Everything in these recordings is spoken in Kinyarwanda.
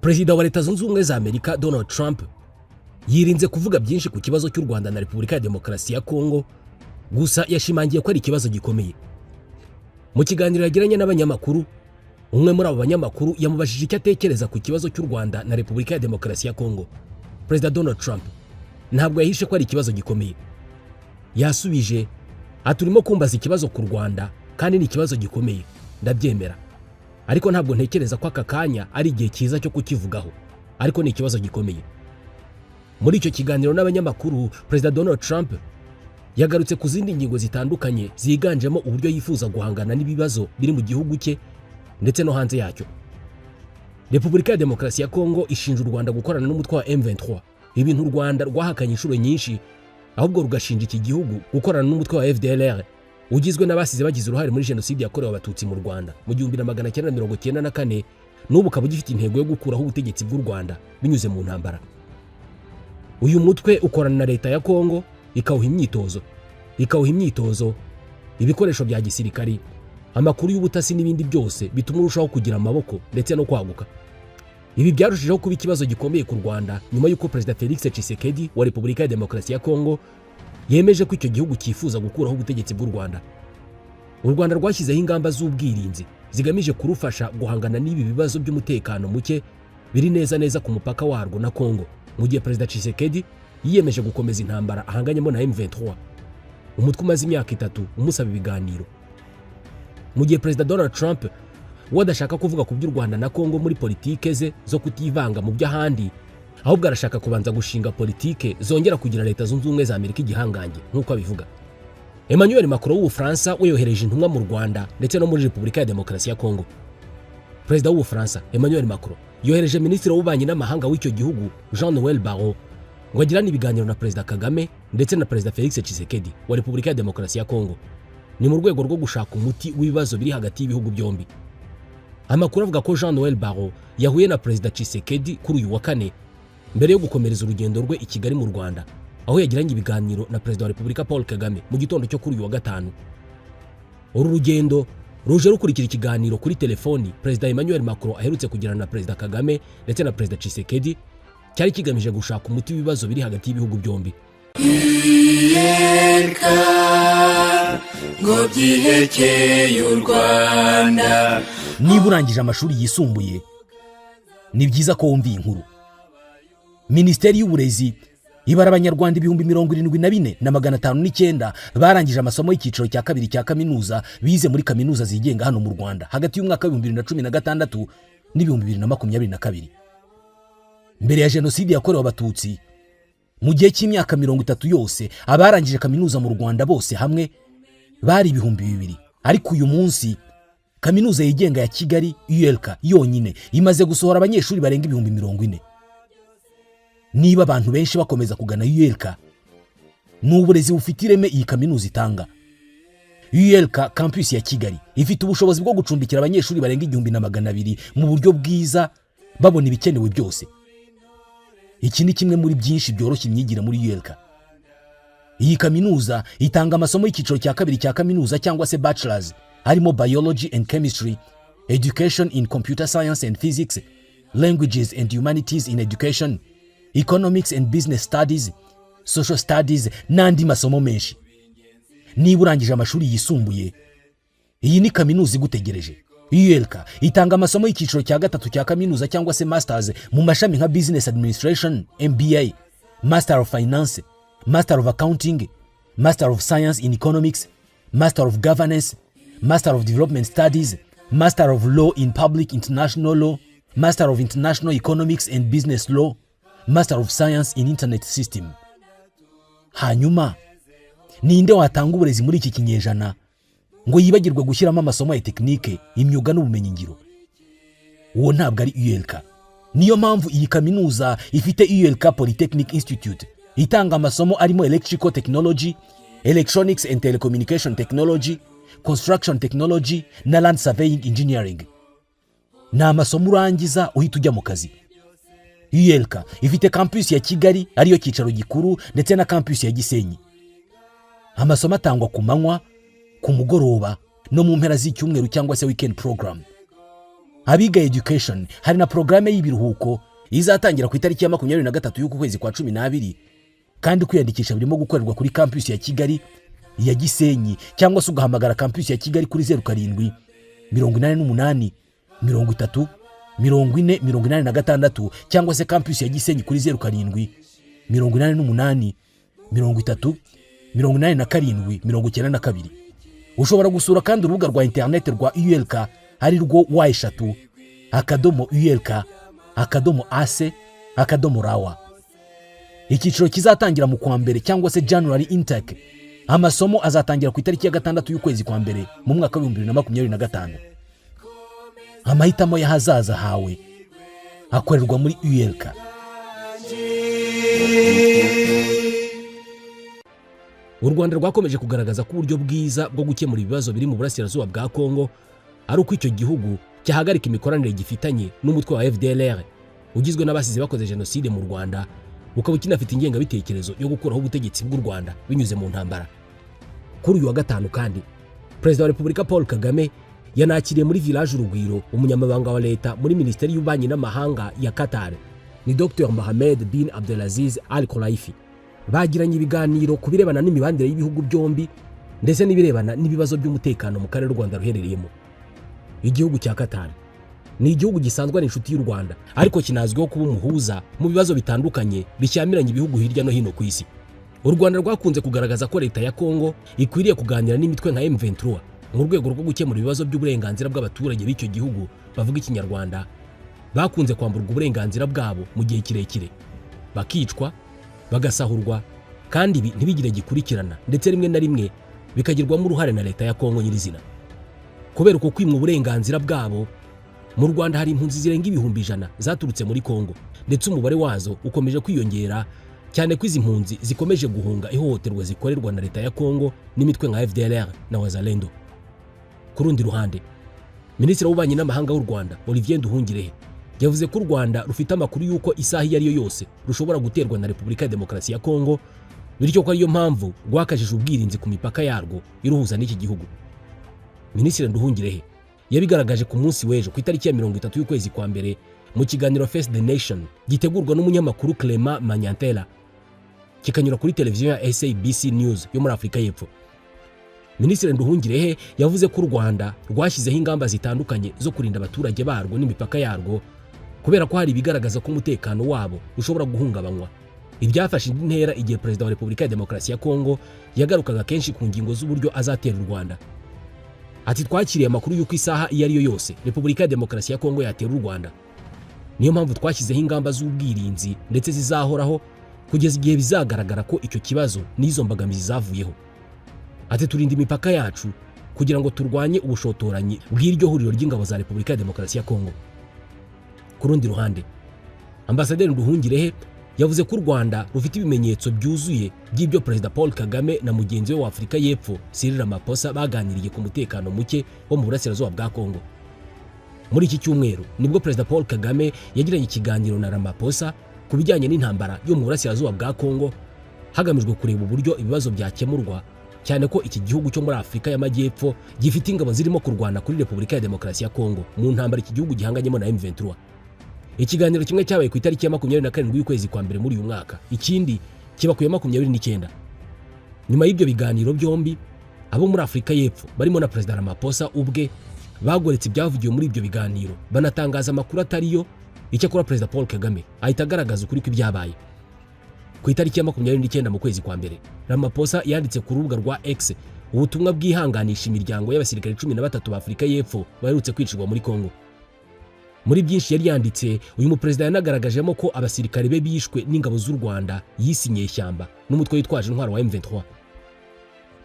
Perezida wa Leta Zunze Ubumwe za Amerika, Donald Trump, yirinze kuvuga byinshi ku kibazo cy'u Rwanda na Repubulika ya Demokarasi ya Kongo, gusa yashimangiye ko ari ikibazo gikomeye. Mu kiganiro yagiranye n'abanyamakuru, umwe muri abo banyamakuru yamubajije icyo atekereza ku kibazo cy'u Rwanda na Repubulika ya Demokarasi ya Kongo. Perezida Donald Trump ntabwo yahishe ko ari ikibazo gikomeye. Yasubije ati: "Urimo kumbaza ikibazo ku Rwanda kandi ni ikibazo gikomeye, ndabyemera, ariko ntabwo ntekereza ko aka kanya ari igihe cyiza cyo kukivugaho, ariko ni ikibazo gikomeye." Muri icyo kiganiro n'abanyamakuru, Perezida Donald Trump yagarutse ku zindi ngingo zitandukanye ziganjemo uburyo yifuza guhangana n'ibibazo biri mu gihugu cye ndetse no hanze yacyo. Repubulika ya Demokarasi ya Kongo ishinja u Rwanda gukorana n'umutwe wa M23, ibintu u Rwanda rwahakanye inshuro nyinshi, ahubwo rugashinja iki gihugu gukorana n'umutwe wa FDLR ugizwe n'abasize bagize uruhare muri Jenoside yakorewe Abatutsi mu Rwanda mu 1994, n'ubu ukaba ugifite intego yo gukuraho ubutegetsi bw'u Rwanda binyuze mu ntambara. Uyu mutwe ukorana na leta ya Kongo, ikawuha imyitozo, ibikoresho bya gisirikari, amakuru y'ubutasi n'ibindi byose bituma urushaho kugira amaboko ndetse no kwaguka. Ibi byarushijeho kuba ikibazo gikomeye ku Rwanda nyuma y'uko Perezida Felix Tshisekedi wa Repubulika ya Demokarasi ya Kongo yemeje ko icyo gihugu cyifuza gukuraho ubutegetsi bw'u Rwanda. U Rwanda rwashyizeho ingamba z'ubwirinzi zigamije kurufasha guhangana n'ibi bibazo by'umutekano muke biri neza neza ku mupaka warwo na Kongo, mu gihe Perezida Tshisekedi yiyemeje gukomeza intambara ahanganyemo na M23, umutwe umaze imyaka 3 umusaba ibiganiro. Mu gihe Perezida Donald Trump we adashaka kuvuga ku by'u Rwanda na Kongo muri politike ze zo kutivanga mu by'ahandi, ahubwo arashaka kubanza gushinga politike zongera kugira Leta Zunze Ubumwe za Amerika igihangange nk'uko abivuga. Emmanuel Macron w'Ubufaransa we yohereje intumwa mu Rwanda ndetse no muri Repubulika ya Demokarasi ya Kongo. Perezida w'Ubufaransa, Emmanuel Macron, yohereje Minisitiri w'Ububanyi n'Amahanga w'icyo gihugu, Jean Noel Barrot, ngo agirane ibiganiro na Perezida Kagame ndetse na Perezida Felix Tshisekedi wa Repubulika ya Demokarasi ya Kongo. Ni mu rwego rwo gushaka umuti w'ibibazo biri hagati y'ibihugu byombi. Amakuru avuga ko Jean Noel Barrot yahuye na Perezida Tshisekedi kuri uyu wa kane mbere yo gukomereza urugendo rwe i Kigali mu Rwanda, aho yagiranye ibiganiro na Perezida wa Repubulika Paul Kagame mu gitondo cyo kuri uyu wa gatanu. Uru rugendo ruje rukurikira ikiganiro kuri telefoni Perezida Emmanuel Macron aherutse kugirana na Perezida Kagame ndetse na Perezida Tshisekedi, cyari kigamije gushaka umuti w'ibibazo biri hagati y'ibihugu byombi. ULK ngo byihekeye u Rwanda. Niba urangije amashuri yisumbuye, ni byiza ko wumva iyi nkuru. Minisiteri y'Uburezi ibara Abanyarwanda 74,509 barangije amasomo y'icyiciro cya kabiri cya kaminuza bize muri kaminuza zigenga hano mu Rwanda hagati y'umwaka wa 2016 n'2022. Mbere ya Jenoside yakorewe Abatutsi, mu gihe cy'imyaka 30 yose, abarangije kaminuza mu Rwanda bose hamwe bari 2000, ariko uyu munsi Kaminuza yigenga ya Kigali, ULK, yonyine imaze gusohora abanyeshuri barenga 40,000. Niba abantu benshi bakomeza kugana ULK, ni uburezi bufite ireme iyi kaminuza itanga. ULK Campus ya Kigali ifite ubushobozi bwo gucumbikira abanyeshuri barenga 1200 mu buryo bwiza, babona ibikenewe byose. Iki ni kimwe muri byinshi byoroshya imyigire muri ULK. Iyi kaminuza itanga amasomo y'icyiciro cya kabiri cya kaminuza cyangwa se bachelors harimo biology and chemistry, education in computer science and physics, languages and humanities in education, economics and business studies, social studies n'andi masomo menshi. Niba urangije amashuri yisumbuye, iyi ni kaminuza igutegereje. ULK itanga amasomo y'icyiciro cya gatatu cya kaminuza cyangwa se masters mu mashami nka business administration, MBA, master of finance, master of accounting, master of science in economics, master of governance, master of development studies, master of law in public international law, master of international economics and business law, master of science in internet system. Hanyuma ninde watanga uburezi muri iki kinyejana ngo yibagirwe gushyiramo amasomo ya tekinike, imyuga n'ubumenyingiro? Uwo ntabwo ari ULK. Niyo mpamvu iyi kaminuza ifite ULK Polytechnic Institute itanga amasomo arimo electrical technology, electronics and telecommunication technology, construction technology na land surveying engineering. Ni amasomo urangiza uhita ujya mu kazi. ULK ifite campus ya Kigali ariyo cyicaro gikuru ndetse na campus ya Gisenyi. Amasomo atangwa ku manywa, ku mugoroba no mu mpera z'icyumweru cyangwa se weekend program. Abiga education, hari na porogaramu y'ibiruhuko izatangira ku itariki ya 23 y'uku kwezi kwa 12, kandi kwiyandikisha birimo gukorerwa kuri campus ya Kigali, iya Gisenyi, cyangwa se ugahamagara campus ya Kigali kuri 0788304086, cyangwa se campus ya Gisenyi kuri 0788308792. Ushobora gusura kandi urubuga rwa interineti rwa ULK, ari rwo w, .ulk.ac.rw. Icyiciro kizatangira mu kwa mbere, cyangwa se January intake, amasomo azatangira ku itariki ya 6 y'ukwezi kwa mbere mu mwaka w'2025. Amahitamo y'ahazaza hawe akorerwa muri ULK. U Rwanda rwakomeje kugaragaza ko uburyo bwiza bwo gukemura ibibazo biri mu burasirazuba bwa Kongo ari uko icyo gihugu cyahagarika imikoranire gifitanye n'umutwe wa FDLR ugizwe n'abasize bakoze jenoside mu Rwanda, ukaba ukinafite ingengabitekerezo yo gukuraho ubutegetsi bw'u Rwanda binyuze mu ntambara. Kuri uyu wa gatanu kandi, Perezida wa Repubulika Paul Kagame yanakiriye muri Village Urugwiro umunyamabanga wa leta muri Minisiteri y'Ububanyi n'Amahanga ya Qatar, ni Dr Mohamed bin Abdelaziz Al Khulaifi. Bagiranye ibiganiro ku birebana n'imibanire y'ibihugu byombi ndetse n'ibirebana n'ibibazo by'umutekano mu karere u Rwanda ruherereyemo. Igihugu cya Qatar ni igihugu gisanzwe ari inshuti y'u Rwanda, ariko kinazwiho kuba umuhuza mu bibazo bitandukanye bishyamiranye ibihugu hirya no hino ku isi. U Rwanda rwakunze kugaragaza ko leta ya Kongo ikwiriye kuganira n'imitwe nka M23 mu rwego rwo gukemura ibibazo by'uburenganzira bw'abaturage b'icyo gihugu bavuga Ikinyarwanda, bakunze kwamburwa uburenganzira bwabo mu gihe kirekire, bakicwa, bagasahurwa, kandi ibi ntibigire gikurikirana, ndetse rimwe na rimwe bikagirwamo uruhare na leta ya Kongo nyirizina. Kubera uko kwimwa uburenganzira bwabo, mu Rwanda hari impunzi zirenga 100,000 zaturutse muri Kongo, ndetse umubare wazo ukomeje kwiyongera, cyane ko izi mpunzi zikomeje guhunga ihohoterwa zikorerwa na leta ya Kongo n'imitwe nka FDLR na Wazalendo. Ku rundi ruhande, Minisitiri w'Ububanyi n'Amahanga w'u Rwanda Olivier Nduhungirehe yavuze ko u Rwanda rufite amakuru y'uko isaha iyo ari yo yose rushobora guterwa na Repubulika ya Demokarasi ya Kongo, bityo ko ariyo mpamvu rwakajije ubwirinzi ku mipaka yarwo iruhuza n'iki gihugu. Minisitiri Nduhungirehe yabigaragaje ku munsi w'ejo ku itariki ya 30 y'ukwezi kwa mbere mu kiganiro Face the Nation gitegurwa n'umunyamakuru Clement Manyantela, kikanyura kuri televiziyo ya SABC News yo muri Afurika y'Epfo. Minisitiri Nduhungirehe yavuze ko u Rwanda rwashyizeho ingamba zitandukanye zo kurinda abaturage barwo n'imipaka yarwo, kubera ko hari ibigaragaza ko umutekano wabo ushobora guhungabanywa. Ibyafashe indi ntera igihe Perezida wa Repubulika ya Demokarasi ya Kongo yagarukaga kenshi ku ngingo z'uburyo azatera u Rwanda. Ati: "Twakiriye amakuru y'uko isaha iyo ari yo yose Repubulika ya Demokarasi ya Kongo yatera u Rwanda. Niyo mpamvu twashyizeho ingamba z'ubwirinzi, ndetse zizahoraho kugeza igihe bizagaragara ko icyo kibazo n'izo mbogamizi zavuyeho." Ati: "Turinda imipaka yacu kugira ngo turwanye ubushotoranyi bw'iryo huriro ry'ingabo za Repubulika ya Demokarasi ya Kongo." Ku rundi ruhande, Ambasaderi Nduhungirehe yavuze ko u Rwanda rufite ibimenyetso byuzuye by'ibyo Perezida Paul Kagame na mugenzi we wa Afurika y'Epfo Cyril Ramaphosa baganiriye ku mutekano muke wo mu burasirazuba bwa Kongo. Muri iki cyumweru nibwo Perezida Paul Kagame yagiranye ikiganiro na Ramaphosa ku bijyanye n'intambara yo mu burasirazuba bwa Kongo, hagamijwe kureba uburyo ibibazo byakemurwa, cyane ko iki gihugu cyo muri Afurika y'Amajyepfo gifite ingabo zirimo kurwana kuri Repubulika ya Demokarasi ya Kongo mu ntambara iki gihugu gihanganyemo na M23. Ikiganiro kimwe cyabaye ku itariki ya 27 y'ukwezi kwa mbere muri uyu mwaka, ikindi kiba ku ya 29. Nyuma y'ibyo biganiro byombi, abo muri Afurika y'Epfo barimo na Perezida Ramaphosa ubwe bagoretse ibyavugiwe muri ibyo biganiro, banatangaza amakuru atariyo. Icyakora Perezida Paul Kagame ahita agaragaza ukuri kw'ibyabaye. Ku itariki ya 29 mu kwezi kwa mbere, Ramaphosa yanditse ku rubuga rwa X ubutumwa bwihanganisha imiryango y'abasirikare 13 ba Afurika y'Epfo baherutse kwicirwa muri Kongo. Muri byinshi yari yanditse, uyu muperezida yanagaragajemo ko abasirikare be bishwe n'ingabo z'u Rwanda yise inyeshyamba n'umutwe witwaje intwaro wa M23.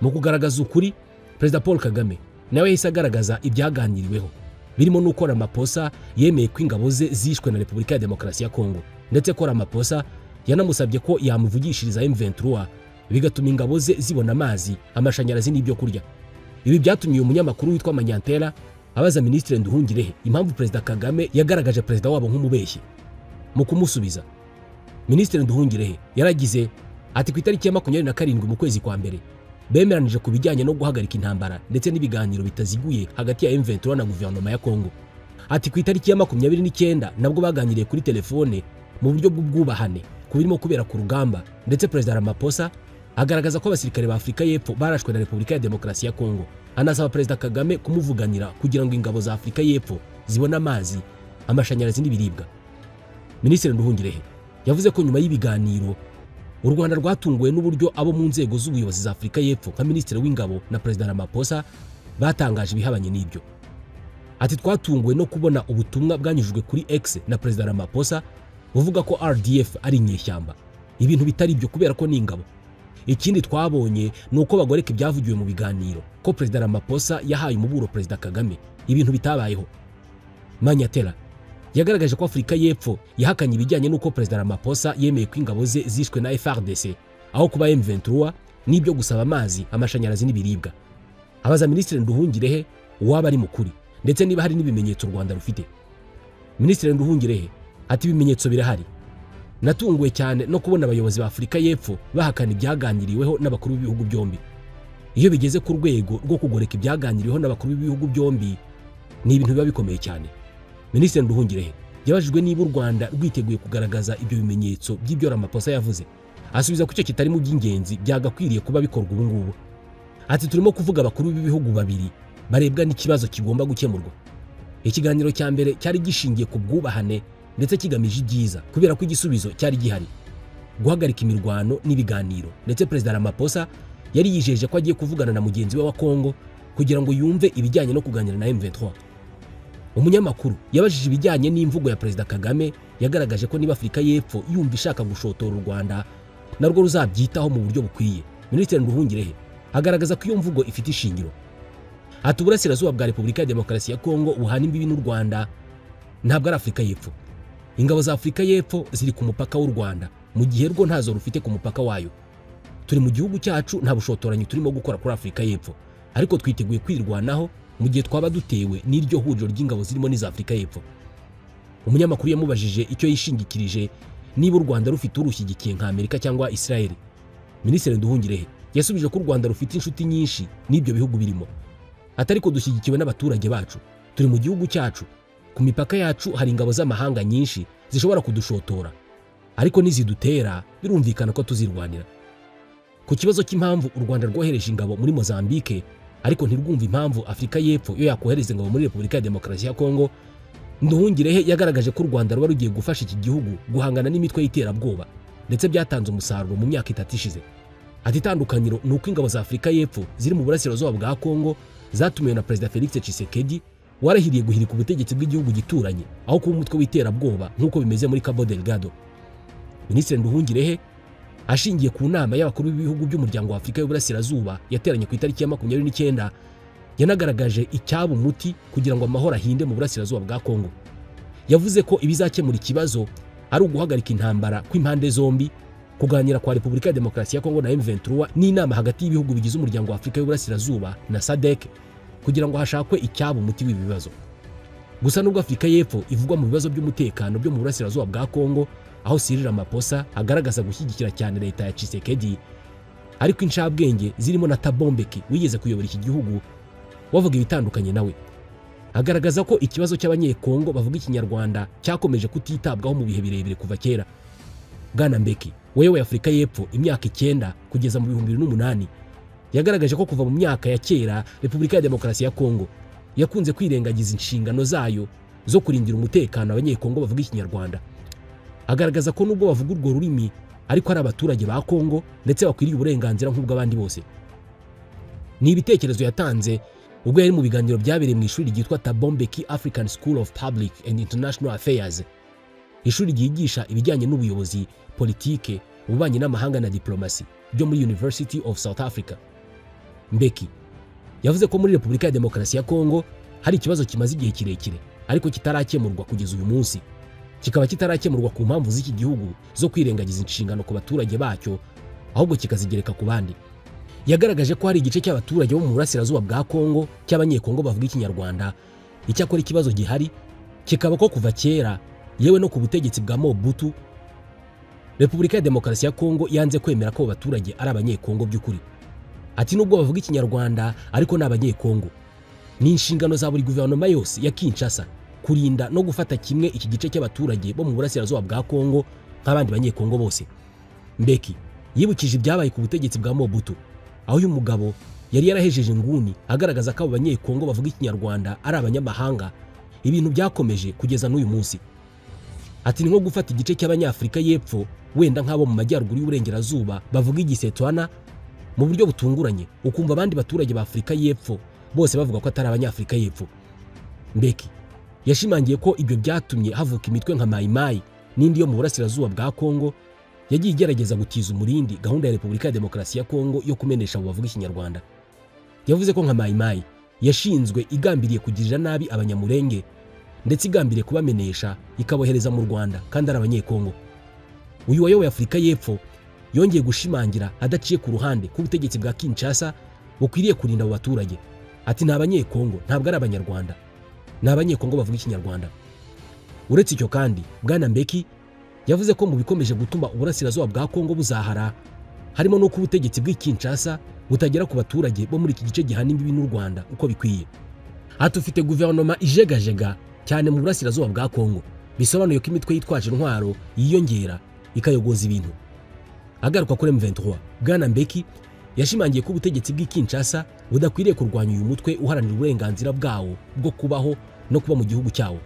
Mu kugaragaza ukuri, Perezida Paul Kagame nawe yahise agaragaza ibyaganiriweho, birimo n'uko Ramaphosa yemeye ko ingabo ze zishwe na Repubulika ya Demokarasi ya Kongo, ndetse ko Ramaphosa yanamusabye ko yamuvugishiriza M23, bigatuma ingabo ze zibona amazi, amashanyarazi n'ibyo kurya. Ibi byatumye uyu munyamakuru witwa Manyantera abaza Minisitiri Nduhungirehe impamvu Perezida Kagame yagaragaje perezida wabo nk'umubeshyi. Mu kumusubiza, Minisitiri Nduhungirehe yaragize ati: "Ku itariki ya 27 mu kwezi kwa mbere bemeranije ku bijyanye no guhagarika intambara ndetse n'ibiganiro bitaziguye hagati ya M23 na guverinoma ya Kongo." Ati ku itariki ya 29 nabwo baganiriye kuri telefone mu buryo bw'ubwubahane ku birimo kubera ku rugamba, ndetse Perezida Ramaphosa agaragaza ko abasirikare ba Afurika y'Epfo barashwe na Repubulika ya Demokarasi ya Kongo, anasaba Perezida Kagame kumuvuganira kugira ngo ingabo za Afurika y'Epfo zibone amazi, amashanyarazi n'ibiribwa. Minisitiri Nduhungirehe yavuze ko nyuma y'ibiganiro u Rwanda rwatunguwe n'uburyo abo mu nzego z'ubuyobozi za Afurika y'Epfo nka Minisitiri w'Ingabo na Perezida Ramaphosa batangaje ibihabanye n'ibyo. Ati twatunguwe no kubona ubutumwa bwanyujijwe kuri X na Perezida Ramaphosa buvuga ko RDF ari inyeshyamba, ibintu bitari ibyo kubera ko ni ingabo. Ikindi twabonye ni uko bagoreka ibyavugiwe mu biganiro, ko Perezida Ramaphosa yahaye umuburo Perezida Kagame, ibintu bitabayeho. Manyatera yagaragaje ko Afurika y'Epfo yahakanye ibijyanye n'uko Perezida Ramaphosa yemeye ko ingabo ze zishwe na FARDC aho kuba M23, n'ibyo gusaba amazi, amashanyarazi n'ibiribwa. Abaza Minisitiri Nduhungirehe uwaba ari mukuri, ndetse niba hari n'ibimenyetso u Rwanda rufite. Minisitiri Nduhungirehe ati ibimenyetso birahari. Natunguwe cyane no kubona abayobozi ba Afurika y'Epfo bahakana ibyaganiriweho n'abakuru b'ibihugu byombi. Iyo bigeze ku rwego rwo kugoreka ibyaganiriweho n'abakuru b'ibihugu byombi, ni ibintu biba bikomeye cyane. Minisitiri Nduhungirehe yabajijwe niba u Rwanda rwiteguye kugaragaza ibyo bimenyetso by'ibyo Ramaphosa yavuze, asubiza ko icyo kitari mu by'ingenzi byagakwiriye kuba bikorwa ubu ngubu. Ati turimo kuvuga abakuru b'ibihugu babiri barebwa n'ikibazo kigomba gukemurwa. Ikiganiro cya mbere cyari gishingiye ku bwubahane ndetse kigamije ibyiza, kubera ko igisubizo cyari gihari: guhagarika imirwano n'ibiganiro. Ndetse Perezida Ramaphosa yari yijeje ko agiye kuvugana na mugenzi we wa Kongo kugira ngo yumve ibijyanye no kuganira na M23. Umunyamakuru yabajije ibijyanye n'imvugo ya Perezida Kagame yagaragaje ko niba Afurika y'Epfo yumva ishaka gushotora u Rwanda, narwo ruzabyitaho mu buryo bukwiye. Minisitiri Nduhungirehe agaragaza ko iyo mvugo ifite ishingiro. Ati uburasirazuba bwa Repubulika ya Demokarasi ya Kongo buhana imbibi n'u Rwanda, ntabwo ari Afurika y'Epfo. Ingabo za Afurika y'Epfo ziri ku mupaka w'u Rwanda, mu gihe rwo ntazo rufite ku mupaka wayo. Turi mu gihugu cyacu, nta bushotoranyi turimo gukora kuri Afurika y'Epfo, ariko twiteguye kwirwanaho mu gihe twaba dutewe n'iryo huriro ry'ingabo zirimo n'iza Afurika y'Epfo. Umunyamakuru yamubajije icyo yishingikirije niba u Rwanda rufite urushyigikiye nka Amerika cyangwa Israel. Minisitiri Nduhungirehe yasubije ko u Rwanda rufite inshuti nyinshi n'ibyo bihugu birimo, ati ariko dushyigikiwe n'abaturage bacu. Turi mu gihugu cyacu, ku mipaka yacu hari ingabo z'amahanga nyinshi zishobora kudushotora, ariko nizidutera birumvikana ko tuzirwanira. Ku kibazo cy'impamvu u Rwanda rwohereje ingabo muri Mozambique ariko ntirwumve impamvu Afurika y'Epfo yo yakohereza ingabo muri Repubulika ya Demokarasi ya Kongo, Nduhungirehe yagaragaje ko u Rwanda ruba rugiye gufasha iki gihugu guhangana n'imitwe y'iterabwoba, ndetse byatanze umusaruro mu myaka 3 ishize. Ati itandukaniro ni uko ingabo za Afurika y'Epfo ziri mu burasirazuba bwa Kongo zatumiwe na Perezida Felix Tshisekedi warahiriye guhirika ubutegetsi bw'igihugu gituranye, aho kuba umutwe w'iterabwoba nk'uko bimeze muri Cabo Delgado. Minisitiri Nduhungirehe ashingiye ku nama y'abakuru b'ibihugu by'umuryango wa Afurika y'Uburasirazuba yateranye ku itariki ya 29, yanagaragaje icyaba umuti kugira ngo amahoro ahinde mu burasirazuba bwa Kongo. Yavuze ko ibizakemura ikibazo ari uguhagarika intambara kw'impande zombi, kuganira kwa Repubulika ya Demokarasi ya Kongo na M23, n'inama hagati y'ibihugu bigize umuryango wa Afurika y'Uburasirazuba na SADC kugira ngo hashakwe icyaba umuti w'ibi bibazo. Gusa nubwo Afurika y'Epfo ivugwa mu bibazo by'umutekano byo mu burasirazuba bwa Kongo, aho Cyril Ramaphosa agaragaza gushyigikira cyane leta ya Tshisekedi, ariko incabwenge zirimo na Thabo Mbeki wigeze kuyobora iki gihugu wavuga ibitandukanye nawe, agaragaza ko ikibazo cy'Abanyekongo bavuga Ikinyarwanda cyakomeje kutitabwaho mu bihe birebire kuva kera. Bwana Mbeki wayoboye Afurika y'Epfo imyaka 9 kugeza mu 2008, yagaragaje ko kuva mu myaka ya kera Repubulika ya Demokarasi ya Kongo yakunze kwirengagiza inshingano zayo zo kurindira umutekano Abanyekongo bavuga Ikinyarwanda. Agaragaza ko nubwo bavuga urwo rurimi ariko ari abaturage ba Kongo, ndetse bakwiriye uburenganzira nk'ubw'abandi bose. Ni ibitekerezo yatanze ubwo yari mu biganiro byabereye mu ishuri ryitwa Thabo Mbeki African School of Public and International Affairs, ishuri ryigisha ibijyanye n'ubuyobozi, politike, ububanyi n'amahanga na diplomasi byo muri University of South Africa. Mbeki yavuze ko muri Repubulika ya Demokarasi ya Kongo hari ikibazo kimaze igihe kirekire ariko kitarakemurwa kugeza uyu munsi, kikaba kitarakemurwa ku mpamvu z'iki gihugu zo kwirengagiza inshingano ku baturage bacyo, ahubwo kikazigereka ku bandi. Yagaragaje ko hari igice cy'abaturage bo mu burasirazuba bwa Kongo cy'Abanyekongo bavuga Ikinyarwanda. Icyakora ikibazo gihari kikaba ko kuva kera, yewe no ku butegetsi bwa Mobutu, Repubulika ya Demokarasi ya Kongo yanze kwemera ko abo baturage ari Abanyekongo by'ukuri. Ati nubwo bavuga Ikinyarwanda ariko ni Abanyekongo. Ni inshingano za buri guverinoma yose ya Kinshasa Kurinda no gufata kimwe iki gice cy'abaturage bo mu burasirazuba bwa Kongo nk'abandi Banyekongo bose. Mbeki yibukije ibyabaye ku butegetsi bwa Mobutu, aho uyu mugabo yari yarahejeje inguni agaragaza ko abo Banyekongo bavuga Ikinyarwanda ari abanyamahanga, ibintu byakomeje kugeza n'uyu munsi. Ati: "Ni nko gufata igice cy'Abanyafurika y'Epfo, wenda nk'abo mu majyaruguru y'uburengerazuba bavuga Igisetswana, mu buryo butunguranye ukumva abandi baturage ba Afurika y'Epfo bose bavuga ko atari Abanyafurika y'Epfo." Mbeki yashimangiye ko ibyo byatumye havuka imitwe nka Mayimayi n'indi yo mu burasirazuba bwa Kongo yagiye igerageza gutiza umurindi gahunda ya Repubulika ya Demokarasi ya Kongo yo kumenesha abo bavuga Ikinyarwanda. Yavuze ko nka Mayimayi yashinzwe igambiriye kugirira nabi Abanyamurenge, ndetse igambiriye kubamenesha ikabohereza mu Rwanda kandi ari Abanyekongo. Uyu wayoboye Afurika y'Epfo yongeye gushimangira adaciye ku ruhande ko ubutegetsi bwa Kinshasa bukwiriye kurinda abo baturage. Ati: "Ni Abanyekongo, ntabwo ari Abanyarwanda, ni Abanyekongo bavuga Ikinyarwanda." Uretse icyo kandi, Bwana Mbeki yavuze ko mu bikomeje gutuma uburasirazuba bwa Kongo buzahara harimo n'uko ubutegetsi bw'i Kinshasa butagera ku baturage bo muri iki gice gihana imbibi n'u Rwanda uko bikwiye. Ati: "Ufite guverinoma ijegajega cyane mu burasirazuba bwa Kongo, bisobanuye ko imitwe yitwaje intwaro yiyongera ikayogoza ibintu." Agaruka kuri M23, Bwana Mbeki yashimangiye ko ubutegetsi bw'i Kinshasa budakwiriye kurwanya uyu mutwe uharanira uburenganzira bwawo bwo kubaho no kuba mu gihugu cyawo.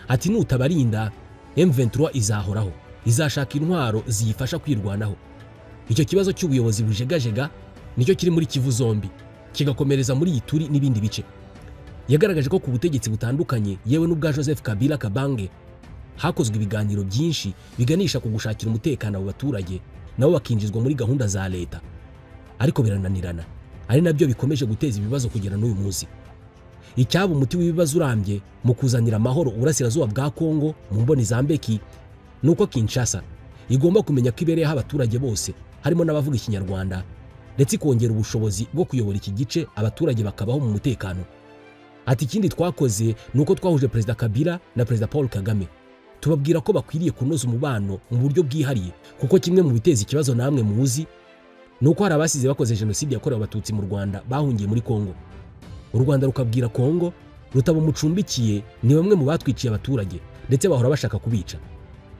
Ati: "Nutabarinda, M23 izahoraho, izashaka intwaro ziyifasha kwirwanaho." Icyo kibazo cy'ubuyobozi bujegajega nicyo kiri muri Kivu zombi, kigakomereza muri Ituri n'ibindi bice. Yagaragaje ko ku butegetsi butandukanye, yewe n'ubwa Joseph Kabila Kabange, hakozwe ibiganiro byinshi biganisha ku gushakira umutekano abo baturage, nabo bakinjizwa muri gahunda za leta, ariko birananirana, ari nabyo bikomeje guteza ibibazo kugera n'uyu munsi. Icyaba umuti w'ibibazo urambye mu kuzanira amahoro uburasirazuba bwa Kongo mu mboni za Mbeki ni uko Kinshasa igomba kumenya ko ibereyeho abaturage bose, harimo n'abavuga Ikinyarwanda, ndetse ikongera ubushobozi bwo kuyobora iki gice, abaturage bakabaho mu mutekano. Ati: "Ikindi twakoze ni uko twahuje Perezida Kabila na Perezida Paul Kagame, tubabwira ko bakwiriye kunoza umubano mu buryo bwihariye, kuko kimwe mu biteza ikibazo namwe muzi ni uko hari abasize bakoze jenoside yakorewe Abatutsi mu Rwanda bahungiye muri Kongo. U Rwanda rukabwira Kongo rutaba umucumbikiye, ni bamwe mu batwiciye abaturage, ndetse bahora bashaka kubica.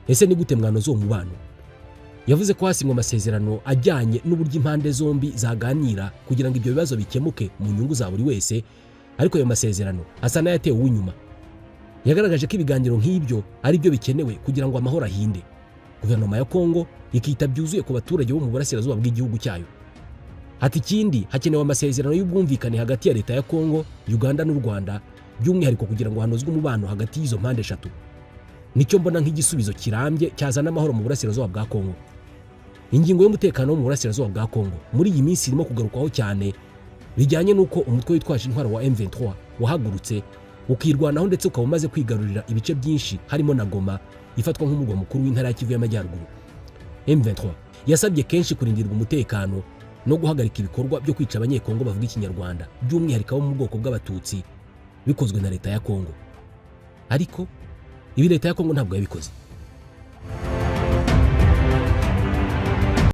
Ese ni gute mwanoza uwo mubano?" Yavuze ko hasinywe amasezerano ajyanye n'uburyo impande zombi zaganira kugira ngo ibyo bibazo bikemuke mu nyungu za buri wese, ariko ayo masezerano asa n'ayatewe uw'inyuma. Yagaragaje ko ibiganiro nk'ibyo ari byo bikenewe kugira ngo amahoro ahinde, guverinoma ya Kongo ikita byuzuye ku baturage bo mu burasirazuba bw'igihugu cyayo. Ati: "Ikindi, hakenewe amasezerano y'ubwumvikane hagati ya leta ya Kongo, Uganda n'u Rwanda by'umwihariko, kugira ngo hanozwe umubano hagati y'izo mpande eshatu. Nicyo mbona nk'igisubizo kirambye cyazana amahoro mu burasirazuba bwa Kongo." Ingingo y'umutekano wo mu burasirazuba bwa Kongo muri iyi minsi irimo kugarukwaho cyane, bijyanye n'uko umutwe witwaje intwaro wa M23 wahagurutse ukirwanaho, ndetse ukaba umaze kwigarurira ibice byinshi, harimo na Goma ifatwa nk'umurwa mukuru w'intara ya Kivu y'Amajyaruguru. M23 yasabye kenshi kurindirwa umutekano no guhagarika ibikorwa byo kwica Abanyekongo bavuga Ikinyarwanda, by'umwihariko abo mu bwoko bw'Abatutsi, bikozwe na leta ya Kongo, ariko ibi leta ya Kongo ntabwo yabikoze.